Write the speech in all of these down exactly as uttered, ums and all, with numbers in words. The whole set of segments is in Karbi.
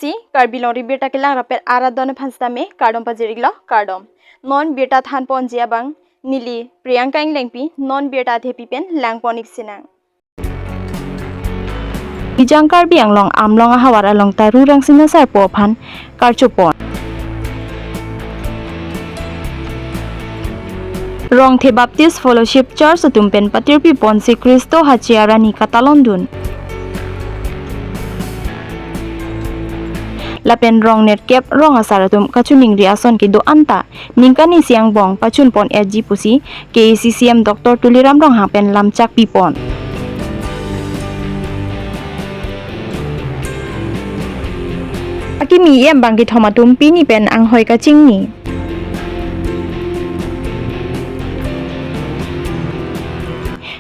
Si Karbi Longri Birta kelang rapet arat don aphan sitame kardom pajir-iklo, kardom. Non birta thanponji abang neli Priyanka Englengpi, non birta athepi pen langpon-ik sinang. Nijang Karbi Anglong Amlong ahavar along ta Ru Rangsina Sarpo aphan karchopon. Rongthe Baptist Fellowship Church atum pen patirpiponsi Khristo Hache Arani katalondun. Lapen rong nerkep rong asar atum kachiningri ason kedo anta ningkan isi angbong pachunpon-etji pusi K A A C C M Doctor Tuliram Ronghang pen lamchak pipon. Akimi E M bang kethom atum pini pen anghoi kachingni.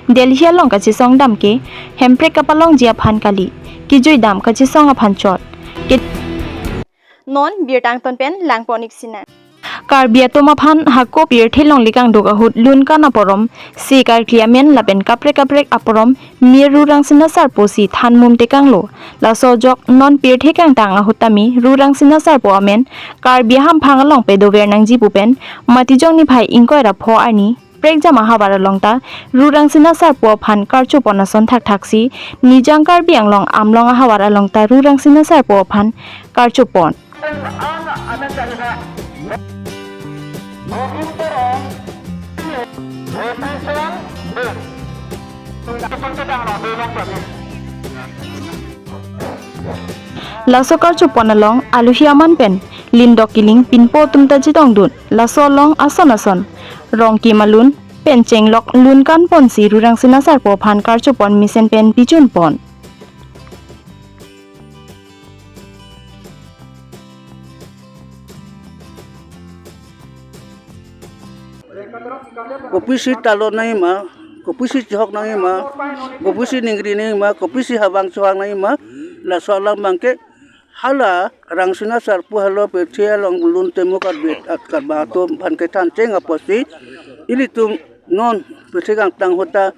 Delhi along kachesong dam ke Hemprek kapalongji aphan kali, kejui dam kachesong aphan chot. Ke- Non birta angton pen langpon-ik sinang. Karbi atum aphan hako pirthe longle kangduk ahut lun kan aporom, se karkli amen lapen kaprek kaprek aporom mir Ru Rangsina Sarpo si thanmum tekanglo. Laso ajok non pirthe kangtang ahut tame Ru Rangsina Sarpo amen Karbi ahamphang along pe dover nangji pu pen Matijong niphai ingkoi ra pho arni prekjam ahavar along ta Ru Rangsina Sarpo aphan karchopon ason thakthaksi Nijang Karbi Anglong Amlong ahavar along ta Ru Rangsina Sarpo aphan karchopon. Laso karchopon along alohi aman pen lindok kiling pinpo atum ta chetongdun. Laso along ason ason rong kemalun pen chenglok lun kanponsi Ru Rangsina Sarpo aphan karchopon mesen pen pichunpon. Kopisi talon nangji ma, kopisi chihok nangji ma, kopisi ningri nangji ma, kopisi habang chohang nangji ma, laso alam abangke hala Rangsina Sarpo halo pirthe along lun temu Karbi at Karbi atum aphan kethan cheng apotsi ilitum non pirthe kangtang ahut ta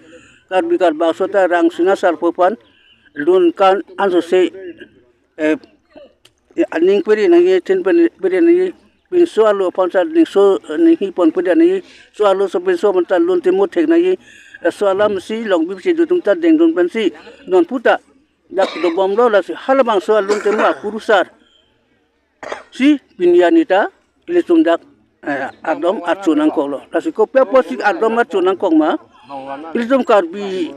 Karbi Karbi aso ta Rangsina Sarpo aphan lun kan ansose, eh, aning piri nangji, thin piri nangji, pinso alo aphan sa ningso, ninghi pon piri nangji, so alo so pinso aphan ta lun temu thek nangji, eh, so alam si long bip si dutum ta dengdun pensi non puta dak dobomlo, lasi halabangso alun temu akurusar si pini arni ta ilitum dak, eh, ardom archo nangkoklo. Lasi kopi apotsi ardom archo nangkok ma, ilitum Karbi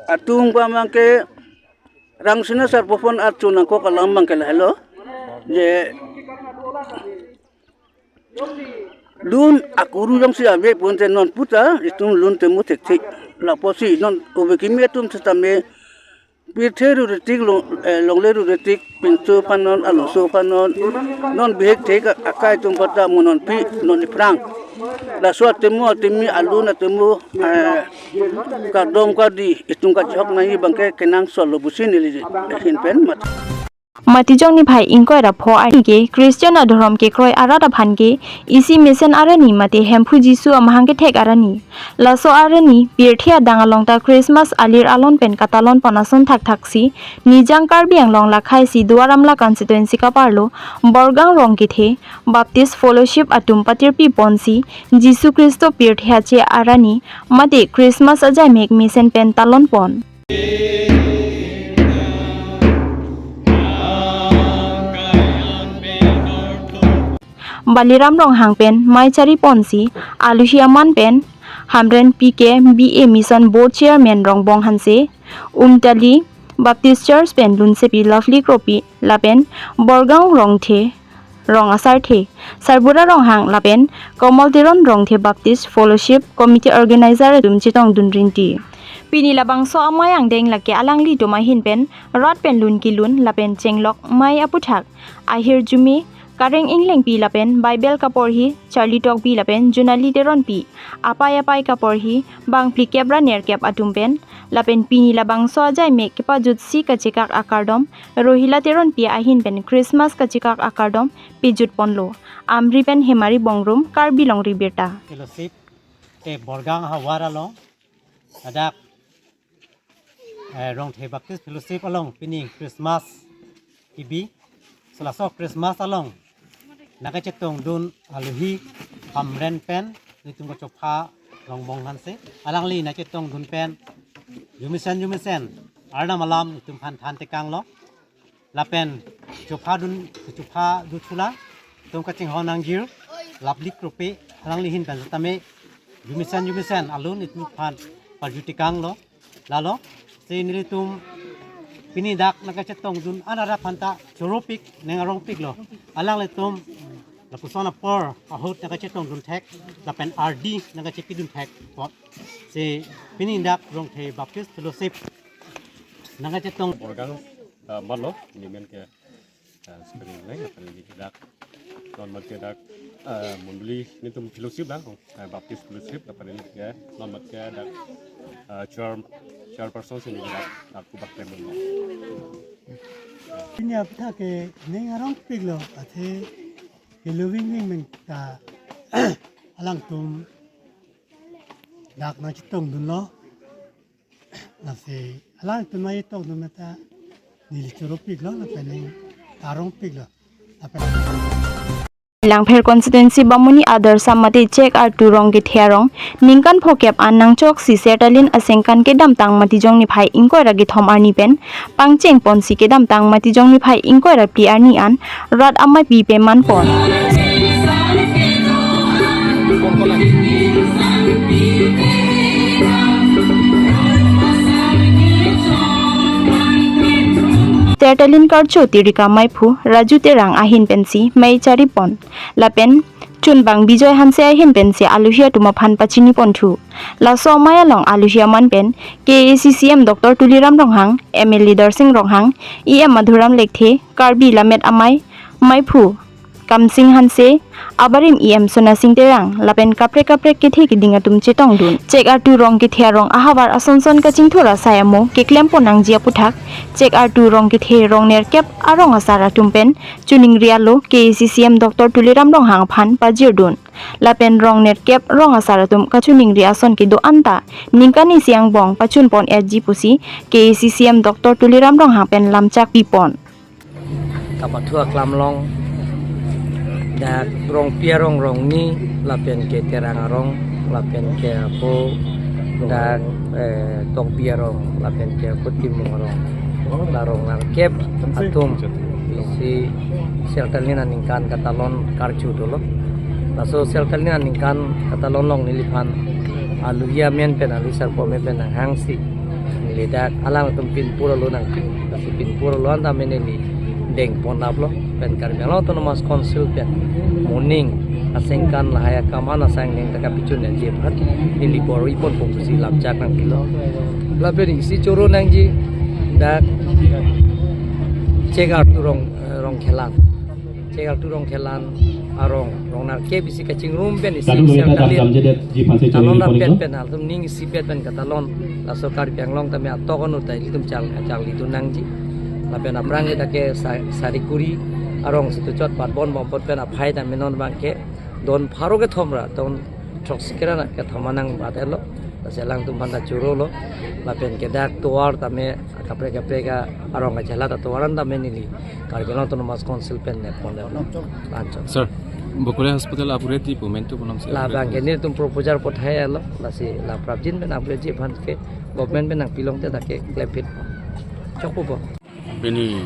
atum abangke Rangsina Sarpo aphan archo nangkok alam abangke lahelo, je lun akuru jongsi ave pon te non puta itum lun temu thekthe. Lapusi non ove kimi atum setame pirthe ru retik long, eh, longle ru retik pinso aphan non, aloso aphan non, non bihek thek akai atum aphan ta mo non pi non iphrang. Laso atemu atemi alun atemu, eh, kardom kardi itum kachihok nangji abangke kenangsotlo pusi neli ahin pen mat. Matijong niphai ingkoi ra pho arni ke Christian adhorom kekroi arat aphan ke isi mesen arni mate Hemphu Jisu amahang kethek arni. Laso arni pirthe adang along ta Christmas alir alon pen katalonpon ason thakthaksi Nijang Karbi Anglong lakhai si Duar Amla constituency kaparlo Borgang Rongkethe Baptist Fellowship atum patirpiponsi Jisu Khristo pirthe ache arni mate Christmas ajaimek mesen pen talonpon. Baliram Ronghang pen mei chariponsi alohi aman pen Hamren P K B A Mission Board Chairman Rongbong Hanse, Umtali Baptist Church pen lunsepi Lovely Kropi lapen Borgang Rongthe rong asarthe Sarbura Ronghang lapen Komol Teron Rongthe Baptist Fellowship Committee Organizer atum chetongdun rinti. Pini labangso amei angdeng lake alanglitum ahin pen rat pen lun kelun lapen chenglok mei aputhak ahirjume Kareng Englengpi lapen Bible kaporhi Charlie Tokbi lapen Junali Teronpi, apai apai kaporhi bang phlikep ra nerkep atum pen lapen pini labangso ajaimek kepajutsi kachekak akardom Rohila Teronpi ahin pen Christmas kachekak akardom pejutponlo. Amri pen Hemari Bongrung, Karbi Longri Birta. Fellowship te Borgang havar along, ladak, eh, Rongthe Baptist Fellowship along pini Christmas kebi, Laso Christmas along nangkachetongdun alohi Hamren pen nelitum kachopha Rongbong Hanse, alangli nangchetongdun pen jumisen jumisen Arnam alam nelitum aphan thantekanglo. Lapen chophadun, chophadu thula, nelitum kachinghon nangjir Lapli Kropi, alangli ahin pen setame jumisen jumisen alun nelitum aphan parjutekanglo. Lalo si nelitum pini dak nangkachetongdun anara aphanta choropik, neng arongpiklo. Alanglitum lapuson apor ahut nangkachetongdun thek lapen ardi nangkachepidun thek apot si pini dak Rongthe Baptist Fellowship nangkachetong. Borgang, ah, malo, ini men ke, ah, spring leng, apa lagi ke dak, non mat ke dak, ah, mondoli nelitum fellowship dak, ah, Baptist Fellowship, apa lagi ke, non mat ke dak, ah, chair, chairperson sini dak, aku bak temen. Pini apta ke neng arongpiklo, athe ke loving wing men ta alangtum dak nangchetongdunlo. Lasi alangtum nangchetongdun meta neli choropiklo lapen neng arongpiklo. Lapen Langpher constituency Bamuni Adarsha mate Chek Artu Rongkethe arong ningkan phokep an nangchoksi Sertalin asengkan kedamtang Matijong niphai ingkoi ra kethom arni pen pangcheng ponsi kedamtang Matijong niphai ingkoi ra phli arni an rat amaipi peman pon. Sertalin karcho tirika maiphu Raju Terang ahin pensi mei charipon. Lapen chunbang Bijoy Hanse ahin pensi alohi atum aphan pachiniponthu. Laso amei along alohi aman pen K A A C C M Doctor Tuliram Ronghang, M L A Darsing Ronghang, E M Madhuram Lekthe, Karbi Lammet Amei, maiphu Kamsing Hanse, abarim E M Sonasing Terang, lapen kaprek kaprek kethe keding atum chetongdun. Chek Artu Rongkethe arong ahavar asonson kachingthur asai amo keklempon nangji aputhak, Chek Artu Rongkethe rong nerkep arong asar atum pen choningri alo K A A C C M Doctor Tuliram Ronghang aphan pajirdun. Lapen rong nerkep rong asar atum kachoningri ason kedo anta ningkan isi angbong pachunpon etji pusi K A A C C M Doctor Tuliram Ronghang pen lamchak pipon. Kapathu aklam along dak Rongpi arong rongni lapen ke Terang arong lapen ke apo dak, eh, Tokbi arong lapen ke apo Timung arong, la rong nerkep atum si Sertalin aningkan katalon karcho dolo. Laso Sertalin aningkan katalon along neliphan alohi amen pen alohi sarpo amen pen nanghangsi neli dak alangtum pinpur alo nangpi, lasi pinpur alo anta amen neli dengpon aplo pen Karbi Anglong Autonomous Council pen moning asengkan lahai akam an asang deng taka pichun ya jephat neli bor-ipon pungsi lamchak nangpilo. Lapen isi choro nangji dak Chek Artu Rong, eh, Rongkhelan. Chek Artu Rongkhelan arong, rong nerkep isi kachingrum pen isi Kadu lo ita Sertalin dam jedet ji panse chori talon ni pen poliko. Pen altum ning isipet pen katalon. Laso Karbi Anglong tame atok anu ta ilitum chal, chalidun nangji. Lapen aphrang kita ke sa-, Sarikuri arong situ chot patbon bom apot pen aphai tame non abang ke don pharo kethom ra don throksi kre ra kethom anang bat-etlo. Lasi alangtum aphanta chorolo. Lapen ke dak tovar tame kaprek kaprek arong kachala ta tovar an tame neli Karbi Anglong Autonomous Council pen nepon nepon. Lanchon. Sir, Bokolia Hospital upgrade ji pu mentu punam sir. La abang ke nelitum proposal pathai alo, lasi la prapjin pen upgrade ji aphan ke government pen nangpilongte dak ke klemphit. Chokpo. Pini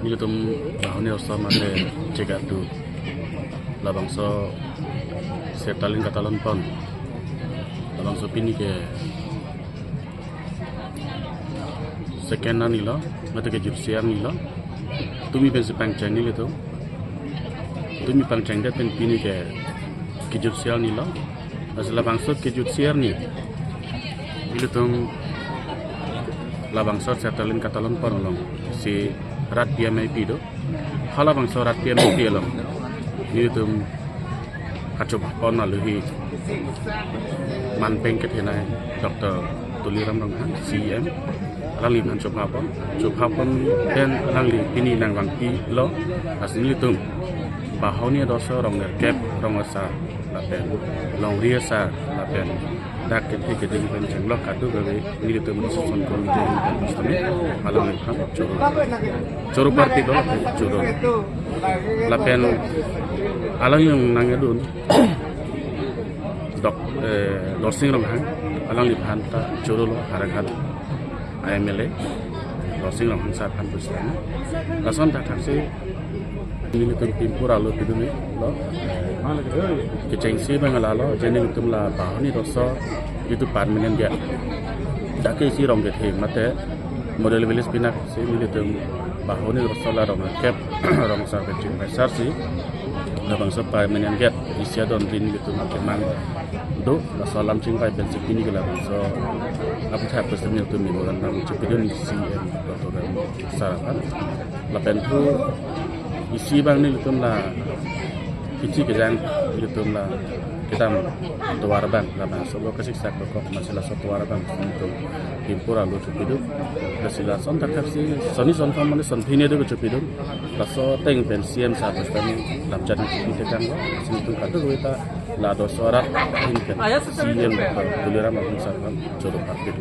nelitum Bahuni Osa mate Chek Artu labangso Sertalin katalon pon. Labangso pini ke second arni lo, mate kejutsi arni lo. Tumi pensi pangcheng nelitum. Tumi pangchengdet pen pini ke kejutsi arni lo. Lasi labangso kejutsi arni ilitum labangso Sertalin katalon pon along si rat P M I P do. Halabangso rat P M I P along nelitum kachobapon alohi manpeng kethenei Doctor Tuliram Ronghang, C E M, alangli aphan chobapon. Chobapon pen alangli pini nangvangpilo, lasi nelitum Bahuni adorso rong nerkep, rong asar, Lapen longri asar, lapen dak kethe keding pen chenglok kadokave nelitum reception committee pen kostami alangliphan choro, choro parpik lo, lapen choro. Lapen alang along nangdun Dok, eh, Dorsing Ronghang, alangliphan ta chorolo Howraghat a M L A Dorsing Ronghang sir aphan pusitame. Lason thakthaksi nelitum pimpur alo pidunlo. Kechengsi abang lalo, je nelitum la Bahuni Roso itu permanent gate. Dak ke isi rong kethe mate model village pinak si nelitum Bahuni Roso la rong kep rong sar keching pai sar si labangso permanent gate isi adon rin nelitum kemang do, laso alam chingvai pensi pini ke labangso aputhak pusitame nelitum memorandum chepidun C M Doctor Ram sir aphan. Lapen thu isi abang nelitum la kichi kejang nelitum la kedam tovar abang, labangso lo kasik sak dokok masi laso tovar abang nelitum pimpur alo chepidun. Lasi lason thakthaksi soni son thom mane son phine do chepidun. Laso ateng pen C M sir pusitame lamchan kipi tekang lo. Lasi nelitum kadokave ta la Dorsing arat ahin pen C M Doctor Tuliram Ronghang sir aphan choro parpik.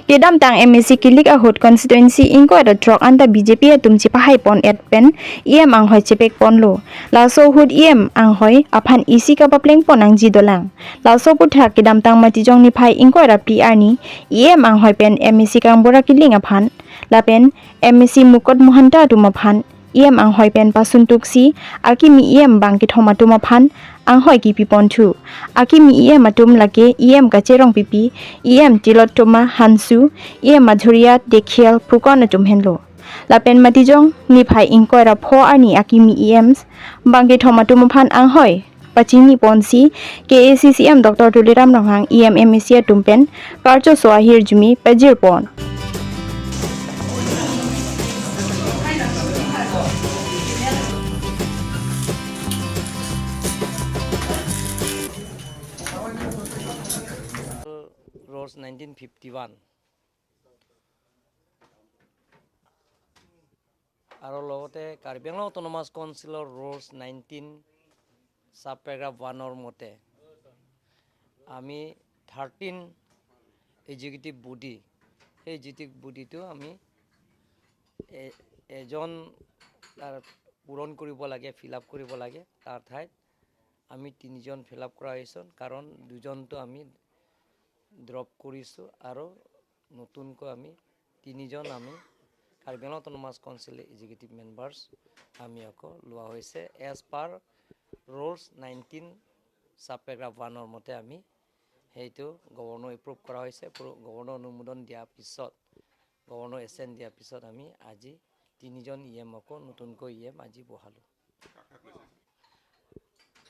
Kedamtang M A C kilik ahut constituency ingkoi ra throk anta B J P atum chepahai pon et pen E M anghoi chepek ponlo. Laso ahut E M anghoi aphan isi kapapleng pon nangji dolang. Laso aputhak kedamtang Matijong niphai ingkoi ra phli arni E M anghoi pen M A C Kangbura Killing aphan lapen M A C Mukut Mahanta atum aphan E M anghoi pen pasuntuksi akimi E M bang kethom atum aphan anghoi kipi ponthu. Akimi E M atum lake E M Kache Rongpipi, E M Tilottama Hanse, E M Madhurjya Dhekial Phukan atum henlo. Lapen Matijong niphai ingkoi ra pho arni akimi E Ms bang kethom atum aphan anghoi pachini ponsi K A C C M Doctor Tuliram Ronghang, E M, M A C atum pen karcho so ahirjume pajir pon. Rules nineteen fifty-one আৰু লগতে কাৰ্বি আংলং অট'নমাছ কাউন্সিলৰ rules nineteen ছাব পেৰাগ্ৰাফ ওৱানৰ মতে আমি thirteen executive body, সেই এক্সিকিউটিভ বডিটো আমি এ- এজন তাৰ পূৰণ কৰিব লাগে, ফিল আপ কৰিব লাগে। তাৰ ঠাইত আমি তিনিজন ফিল আপ কৰা হৈছে, কাৰণ দুজনটো আমি ড্ৰপ কৰিছোঁ আৰু নতুনকৈ আমি তিনিজন আমি Karbi Anglong autonomous council executive members আমি আকৌ লোৱা হৈছে। এজ পাৰ ৰুলছ নাইনটিন ছাব পেৰাগ্ৰাফ ওৱানৰ মতে আমি সেইটো গভৰ্ণৰ এপ্ৰুভ কৰা হৈছে। প্ৰ- গভৰ্ণৰ অনুমোদন দিয়াৰ পিছত, গভৰ্ণৰ এছেণ্ট দিয়াৰ পিছত আমি আজি তিনিজন ই এম আকৌ নতুনকৈ ই এম আজি বহালোঁ।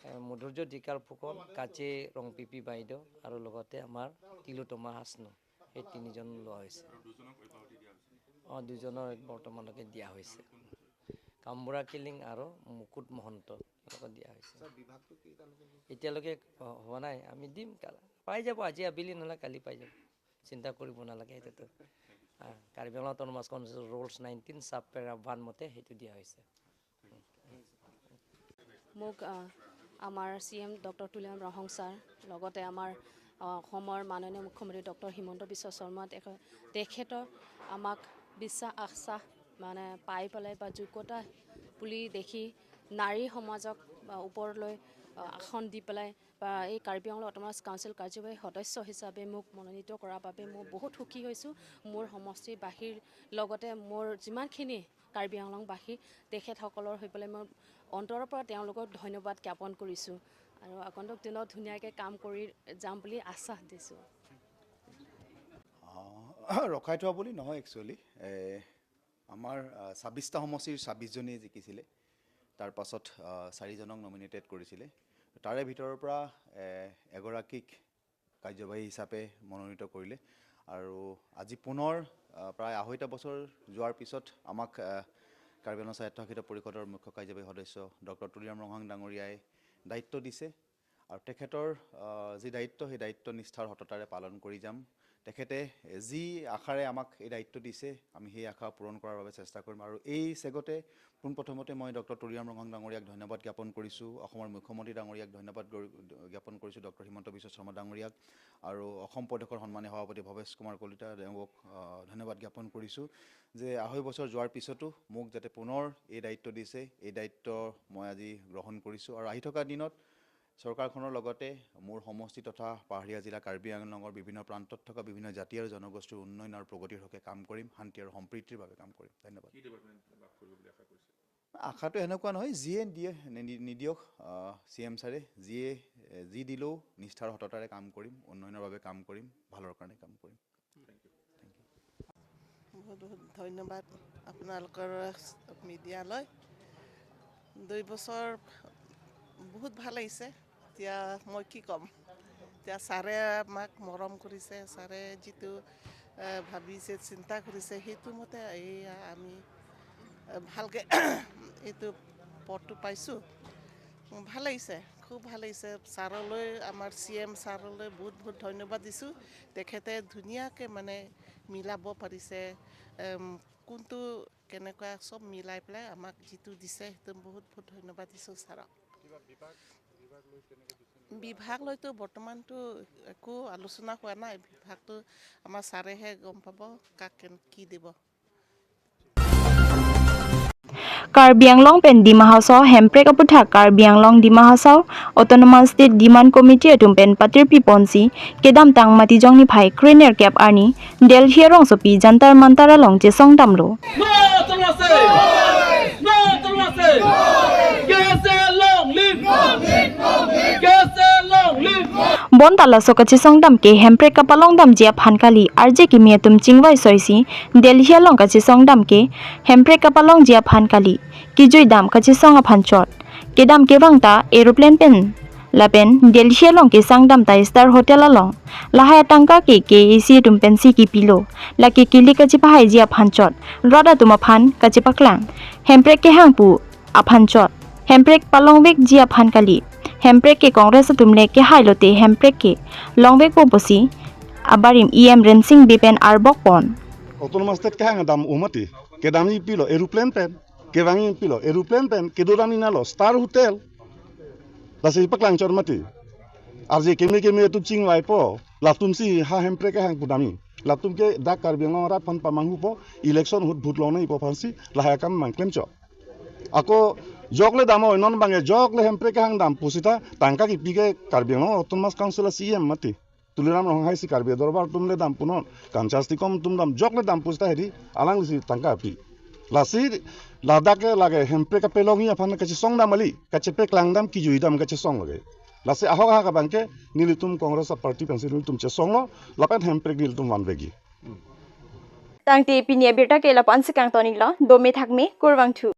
এ, মধুৰ্য ডেকিয়াল ফুকন, কাজে ৰংপিপি বাইদেউ আৰু লগতে আমাৰ তিলোত্তমা হাচনু, সেই তিনিজন লোৱা হৈছে। আৰু দুজনক অব্যাহতি দিয়া হৈছে? অ, দুজনৰ বৰ্তমানলৈকে দিয়া হৈছে। কামবুঢ়া কিলিং আৰু মুকুট মহন্ত এনেকৈ দিয়া হৈছে। ছাৰ, বিভাগটো কেইটালৈকে হ'ব? এতিয়ালৈকে হ-, হোৱা নাই, আমি দিম, কাল-, পাই যাব, আজি আবেলি নহ'লে কালি পাই যাব, চিন্তা কৰিব নালাগে সেইটোতো। আ, Karbi Anglong autonomous council rules nineteen sub para one মতে সেইটো দিয়া হৈছে। মোক, আ, আমাৰ C M doctor Tuliram Ronghang sir, লগতে আমাৰ, আ, অসমৰ মাননীয় মুখ্যমন্ত্ৰী ডক্টৰ হিমন্ত বিশ্ব শৰ্মা তেখ-, তেখেতৰ আমাক বিশ্বাস, আশ্বাস মানে পাই পেলাই বা যোগ্যতা বুলি দেখি নাৰী সমাজক, আ, ওপৰলৈ, আ, আসন দি পেলাই বা এই কাৰ্বি আংলং অট'নমাছ কাউন্সিল কাৰ্যবাহী সদস্য হিচাপে মোক মনোনীত কৰাৰ বাবে মই বহুত সুখী হৈছোঁ। মোৰ সমষ্টিবাসীৰ লগতে মোৰ যিমানখিনি কাৰ্বি আংলংবাসী, তেখেতসকলৰ হৈ পেলাই মই অন্তৰৰ পৰা তেওঁলোকক ধন্যবাদ জ্ঞাপন কৰিছোঁ আৰু আগন্তুক দিনত ধুনীয়াকৈ কাম কৰি যাম বুলি আশ্বাস দিছোঁ। আহ, ৰখাই থোৱা বুলি নহয়, একচুৱেলি আমাৰ, আহ, ছাব্বিছটা সমষ্টিৰ ছাব্বিছজনেই জিকিছিলে। তাৰ পাছত, আহ, চাৰিজনক নমিনেটেড কৰিছিলে। তাৰে ভিতৰৰ পৰা, এ, এগৰাকীক কাৰ্যবাহী হিচাপে মনোনীত কৰিলে। আৰু আজি পুনৰ, আহ, প্ৰায় আঢ়ৈটা বছৰ যোৱাৰ পিছত আমাক, আহ, কাৰ্বি আংলং স্বায়ত্তশাসিত পৰিষদৰ মুখ্য কাৰ্যবাহী সদস্য ডক্টৰ তুলিৰাম ৰংহাং ডাঙৰীয়াই দায়িত্ব দিছে। আৰু তেখেতৰ, আহ, যি দায়িত্ব, সেই দায়িত্ব নিষ্ঠাৰ সততাৰে পালন কৰি যাম। তেখেতে যি আশাৰে আমাক এই দায়িত্ব দিছে, আমি সেই আশা পূৰণ কৰাৰ বাবে চেষ্টা কৰিম। আৰু এই চেগতে পোনপ্ৰথমতে মই ডক্টৰ তুলিৰাম ৰংহাং ডাঙৰীয়াক ধন্যবাদ জ্ঞাপন কৰিছোঁ, অসমৰ মুখ্যমন্ত্ৰী ডাঙৰীয়াক ধন্যবাদ গৰি- জ্ঞাপন কৰিছোঁ, ডক্টৰ হিমন্ত বিশ্ব শৰ্মা ডাঙৰীয়াক, আৰু অসম প্ৰদেশৰ সন্মানীয় সভাপতি ভৱেশ কুমাৰ কলিতা দেৱক, আহ, ধন্যবাদ জ্ঞাপন কৰিছোঁ যে আঢ়ৈ বছৰ যোৱাৰ পিছতো মোক যাতে পুনৰ এই দায়িত্ব দিছে, এই দায়িত্ব মই আজি গ্ৰহণ কৰিছোঁ। আৰু আহি থকা দিনত চৰকাৰখনৰ লগতে মোৰ সমষ্টি তথা পাহাৰীয়া জিলা কাৰ্বি আংলঙৰ বিভিন্ন প্ৰান্তত থকা বিভিন্ন জাতি আৰু জনগোষ্ঠীৰ উন্নয়ন আৰু প্ৰগতিৰ হকে কাম কৰিম, শান্তি আৰু সম্প্ৰীতিৰ বাবে কাম কৰিম। ধন্যবাদ। কি ডেভেলপমেণ্ট লাভ কৰিব বুলি আশা কৰিছে? আশাটো এনেকুৱা নহয়, যিয়ে দিয়ে নি- নি- নিদিয়ক, চি এম ছাৰে যিয়ে, এ, যি দিলেও নিষ্ঠাৰ সততাৰে কাম কৰিম, উন্নয়নৰ বাবে কাম কৰিম, ভালৰ কাৰণে কাম কৰিম। বহুত বহুত ধন্যবাদ আপোনালোকৰ মিডিয়ালৈ। দুই বছৰ বহুত ভাল লাগিছে। এতিয়া মই কি ক'ম, এতিয়া ছাৰে আমাক মৰম কৰিছে, ছাৰে যিটো, এ, ভাবিছে, চিন্তা কৰিছে, সেইটো মতে এই আমি, এ, ভালকে এইটো পদটো পাইছোঁ। উম, ভাল লাগিছে, খুব ভাল লাগিছে। ছাৰলৈ, আমাৰ চি এম ছাৰলৈ বহুত বহুত ধন্যবাদ দিছোঁ। তেখেতে ধুনীয়াকে মানে মিলাব পাৰিছে, এম, কোনটো কেনেকুৱা চব মিলাই পেলাই আমাক যিটো দিছে, সেইটো বহুত বহুত ধন্যবাদ দিছোঁ ছাৰক। বিভাগ লৈতো বৰ্তমানতো একো আলোচনা হোৱা নাই। বিভাগটো আমাৰ ছাৰেহে গম পাব কাক কেন- কি দিব। Karbi Anglong pen Dima Hasao hemprek aputhak Karbi Anglong Dima Hasao Autonomous State Demand Committee atum pen patirpi ponsi kedamtang Matijong niphai krenerkep arni Delhi arongsopi Jantar Mantar along chesong damlo. Bonta laso kachesong dam ke hemprek kapalong damji aphan kali, arje kimi atum chingvai soisi Delhi along kachesong dam ke hemprek kapalongji aphan kali, kejui dam kachesong aphan chot. Kedam kevang ta aeroplane pen lapen Delhi along kesang dam ta Star Hotel along. Lahai atangka ke K A C atum pensi kipilo. Lake kili kachepahaiji aphan chot, rat atum aphan kachepaklang. Hemprek kehang pu aphan chot. Hemprek palongvekji aphan kali. Hemprek ke Congress atum le kehai lote hemprek ke longvekpo pusi abarim E M Rensing Bey pen arbok pon. Autonomous State kehang dam umati. Kedamji pilo aeroplane pen. Kevangji pilo aeroplane pen. Kedo damji nalo Star Hotel. Lasi paklang chot mati. Arje kimi kimi atum chingvaipo. Latumsi ha hemprek kehang pu damji. Latum ke dak Karbi Anglong arat aphan pamanghupo. Election ahut vote longnangpo aphansi lahai akam mangklem chot. Ako jokle dam oi non bangke jokle hemprek kehang dam pusita tangka kipi ke Karbi Anglong Autonomous Council a C E M mati. Tuliram Ronghang haisi Karbi Dorbar atum le dam punon. Kanchas Tikom atum dam jokle dam pusita hedi alangsi tangka pi. Lasi ladak ke lake hemprek kapalongji aphan kachesong dam kali, kachepaklang dam, kejui dam kachesong lake. Lasi ahok ahak abangke nelitum Congress a party pensi nelitum chesonglo, lapen hemprek nelitum vanvekji. Tangte pini abirta ke lapu-ansi kangton-iklo, dome thakme, kurvangthu.